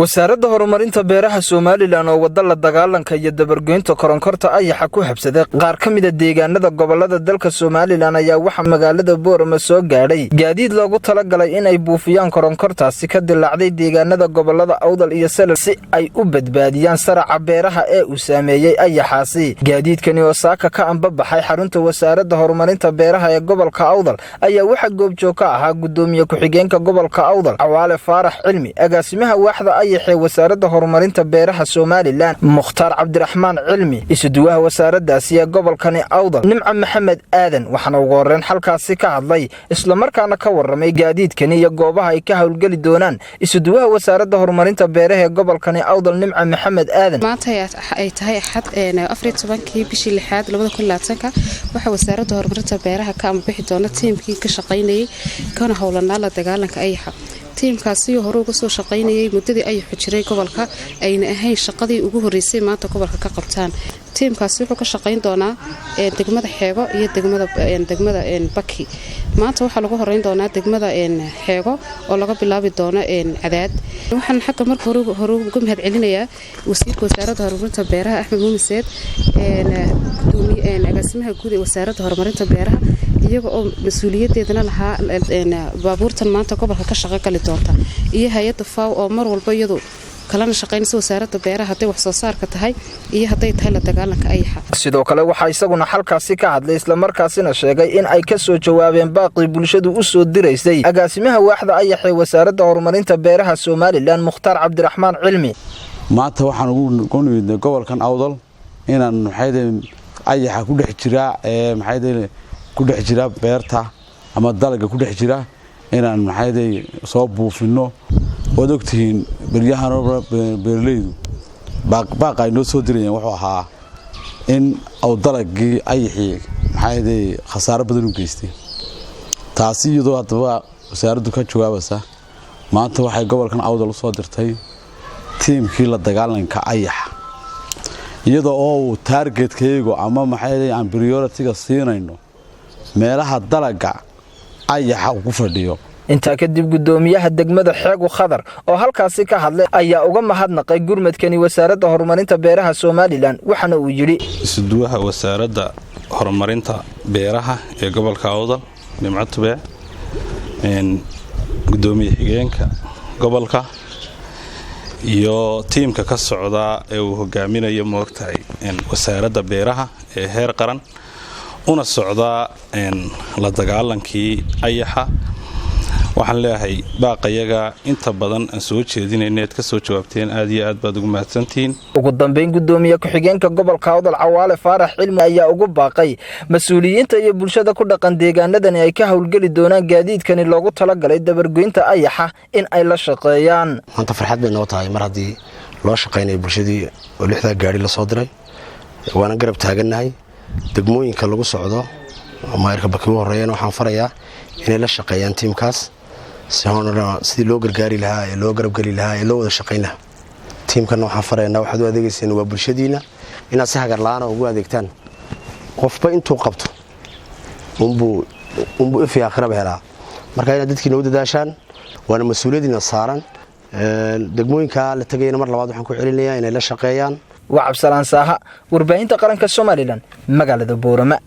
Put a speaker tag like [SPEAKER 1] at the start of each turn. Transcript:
[SPEAKER 1] Wasaaradda Horumarinta Beeraha Somalilan oo wadda la dagaalanka iyo dabargoynta koronkorta ayaxa ku habsaday qaar ka mida deegaanada gobolada dalka Somalilan ayaa waxaa magaalada Boorama soo gaadhay gaadiid loogu talagalay in ay buufiyaan koronkortaasi ka dilaacday deegaanada gobolada Awdal iyo Salal, si ay u badbaadiyaan saraca beeraha ee uu saameeyey ayaxaasi. Gaadiidkani oo saaka ka ambabaxay xarunta Wasaaradda Horumarinta Beeraha ee gobolka Awdal ayaa waxaa goobjoog ka ahaa gudoomiye ku-xigeenka gobolka Awdal, Cawaale Faarax Cilmi, agaasimaha waaxda ayaxee Wasaaradda Horumarinta Beeraha Somalilan, Mukhtaar Cabdiraxmaan Cilmi, isuduwaha wasaaraddaasi ee gobolkani Awdal, Nimco Maxamed Aadan. Waxaana ugu horreyn xalkaasi ka hadlay, islamarkaana ka warramay gaadiidkani iyo goobaha ay ka howlgeli doonaan, isuduwaha Wasaaradda Horumarinta Beeraha ee gobolkani Awdal, Nimco Maxamed Aadan.
[SPEAKER 2] Maanta ay tahay Axad, 14-kii bishii lixaad 2020-ka, waxaa Wasaaradda Horumarinta Beeraha ka ambabixi doona tiimkii ka shaqaynayay kana howlanaa la dagaalanka ayaxa. Tiimkaasi hore uga soo shaqaynayay muddadii ayaxu jiray gobolka, ayna ahayn shaqadii ugu horreysay maanta gobolka ka qabtaan. Tiimkaasi wuxuu ka shaqayn doonaa degmada Xeego iyo degmada Baki. Maanta waxaa lagu horeyn doonaa degmada Xeego oo laga bilaabi doono Cadaad. Waxaan xagga marka hore uga mahad celinayaa wasiirka Wasaaradda Horumarinta Beeraha, Axmed Muumin Seed, agaasimaha guud ee Wasaaradda Horumarinta Beeraha, iyaga oo mas-uuliyadeedana lahaa baabuurtan maanta gobolka ka shaqo gali doonta, iyo hay-adda FAO oo mar walba iyadu kalana shaqaynaysa Wasaaradda Beeraha, hadday wax soo saarka tahay iyo hadday tahay la dagaalanka ayaxa.
[SPEAKER 1] Sidoo kale waxaa isaguna xalkaasi ka hadlay, islamarkaasina sheegay in ay ka soo jawaabeen baaqii bulshadu u soo diraysay, agaasimaha waaxda ayaxee Wasaaradda Horumarinta Beeraha Somalilan, Mukhtaar Cabdiraxmaan Cilmi.
[SPEAKER 3] Maanta waxaan ugu nimidnay gobolkan Awdal inaan maxayde ayaxa ku dhex jiraa ee maxayde ku dhex jira beerta ama dalaga ku dhex jira inaan maxayde soo buufinno. Waad ogtihiin, beryahan beeralaydu baaqa ay noo soo dirayeen wuxuu ahaa in uu dalagii ayaxii maxayde khasaaro badan u geystay. Taasi iyadoo haddaba wasaaraddu ka jawaabaysa, maanta waxay gobolkan Awdal usoo dirtay tiimkii la dagaalanka ayaxa, iyadoo oo uu target-kaygu ama maxay aan priority-ga siinayno meelaha dalaga ayaxa uu ku fadhiyo.
[SPEAKER 1] Intaa kadib, guddoomiyaha degmada Xeegu, Khadar, oo halkaasi ka hadlay ayaa uga mahadnaqay gurmadkani Wasaaradda Horumarinta Beeraha Somalilan, waxaana uu yidhi:
[SPEAKER 4] Isuduwaha Wasaaradda Horumarinta Beeraha ee gobolka Awdal, Nimco Tubeec, gudoomiye xigeenka gobolka iyo tiimka ka socda ee uu hogaaminayo, moogtahay, Wasaaradda Beeraha ee heer qaran una socdaa la dagaalankii ayaxa, waxaan leeyahay baaqayaga inta badan aan soo jeedinayna eed ka soo jawaabteen, aad iyo aad baad ugu mahadsantihiin.
[SPEAKER 1] Ugu dambayn, guddoomiye ku-xigeenka gobolka Awdal, Cawaale Faarax Cilmi, ayaa ugu baaqay mas-uuliyiinta iyo bulshada ku dhaqan deegaanadani ay ka howlgeli doonaan gaadiidkani loogu talagalay dabargoynta ayaxa in ay la shaqeeyaan.
[SPEAKER 5] Maanta farxad bay noo tahay mar haddii loo shaqaynayo bulshadii oo lixdaa gaari lasoo diray, waana garab taagannahay. Degmooyinka lagu socdo, maayarka Baki u horeeyana, waxaan farayaa inay la shaqeeyaan tiimkaas sidii loo gargaari lahaa ee loo garabgeli lahaa ee loo wada shaqayn lahaa. Tiimkana waxaan faraynaa, waxaad u adeegayseen waa bulshadiina, inaad si hagar la'aana ugu adeegtaan. Qofba intuu qabto unbuu ifi aakhiraba helaa. Marka inaad dadkiina u dadaashaan waana mas-uuliyadiina saaran. Degmooyinka la tegayana mar labaad waxaan ku celinayaa inay la shaqeeyaan.
[SPEAKER 1] Waa Cabsalaan Saaha, Warbaahinta Qaranka Somalilan, magaalada Boorama.